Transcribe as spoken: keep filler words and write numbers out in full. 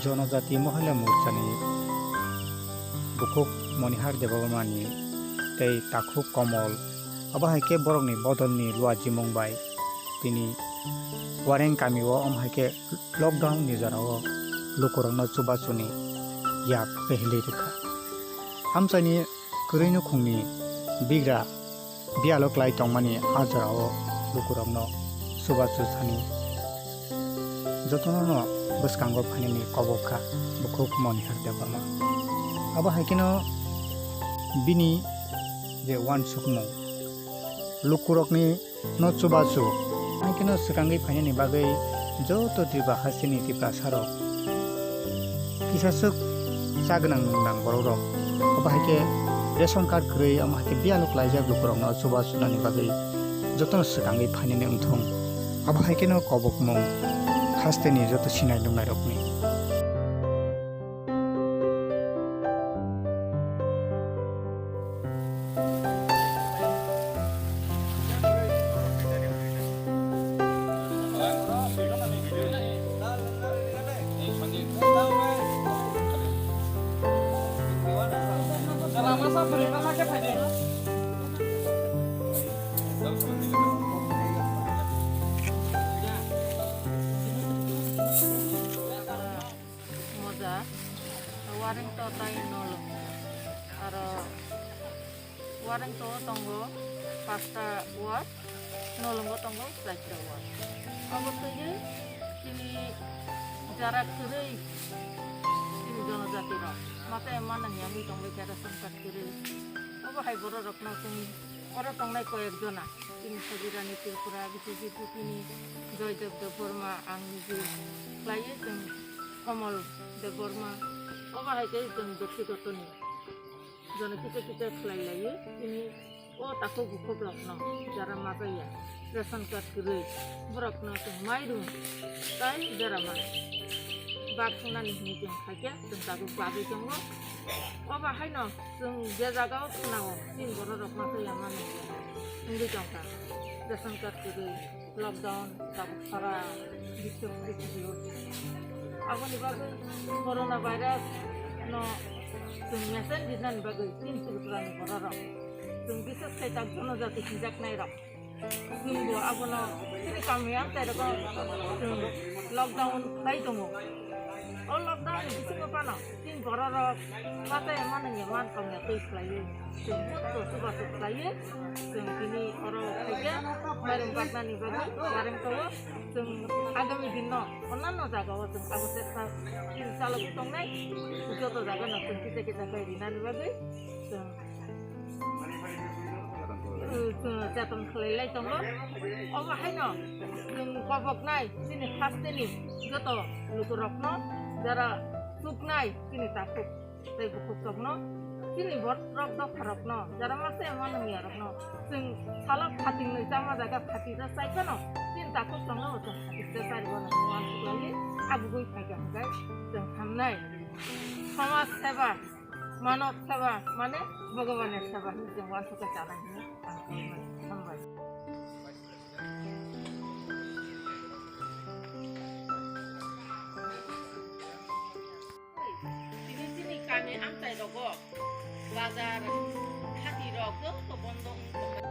Jonojati Mohila Morchani bukhuk Monihar Debbarmani tei takhuk Komol, abo hai khe borokni bodolni luajimung bai tini Wareng kamio om hai khe lockdown ni jorao lukurokno chubachuni yak pehli rwkha. Amchaini kwrwi nukhungni bigra biyalo klai tongmani a jorao lukurokno chubachu thani jotono no bwskango phainani kobok kha bukhuk Monihar Debbarma. Abo hai kheno bini je uansukmung lukurokni no chubachu. Hai kheno swkangwi phainani bagwi joto Tripura hasteni Tiprasarok kisaswk cha gwnang nwngnang borokrok. Abo hai khe ration card kwrwi, amo hai khe biyalo klaijak lukurokno chubachu nani bagwi jotono swkangwi phainani wngthung. Abo hai kheno kobokmung hasteni joto sinai nungnairokni. Moja, Wareng to tai Nolong. Aro Wareng to tongo pasta ward, Nolongo tongo chaita ward. Obo twiwi chini jara kwrwi chini jonojati rok mate manang yangwi tongwi khe ration card kwrwi. Obo hai borok rokno chwng oro tongnai koyek jona. Chini Sajirani Tripura, bises khe chini Joydev Debbarma, ang niji khlaiwi chwng Komol Debbarma, obo hai khe chwng Dokhigotoni jono kisa kisa khlai laiwi chini o takhuk bukhuk rokno jara machaya, ration card kwrwi borokno chwng mairum tai bera man bak thungnani hwnwi chwng khaikhe chwng tabuk bagwi tongo. Obo haino chwng je jagao khwnao chini borok rok masa ya mani wngwi tongkha. Ration card kwrwi lockdown tabuk sara biswk kwrwi kwrwi. Aboni bagwi corona virus no chwng mesen rinani bagwi chini Tripura ni borok rok chwng bises khai tak jonojati hinjaknai rok. Chwngbo abono chini kami amchai rogo chwng lockdown khlai tongo. O lockdown ni bisingo phano chini borok rok machaya mani ya man tong ya twi khlaiwi chwng joto chubachu khlaiwi chwng tini oro khaikhe mairum baknani bagwi wareng tongo. Chwng agami din no onnanno jaga o chwng abo chesta chini chalogwi tongnai joto jaga no chwng kisa kisa khe rinani bagwi chwng. Chwng cheton khlai lai tongo. Obo haino chwng koboknai chini hasteni joto lukurokno jara chuknai chini takhuk tei bukhukrokno chini borok dopharokno jara masa mano miyarokno chwng salo phatingnwi chama jaga phatija chai phano chini takhuk tongno chwng phatija chari bono uansuknani agugwi phaikha hwnkhe chwng hamnai. Samaj seba, manob seba mane Bhagabani seba hinwi chwng uansukha chanai hinwi ang khlai mano. Hambai. Tini chini kami amchai rogo bazar hati rok joto bondo wng tongkha.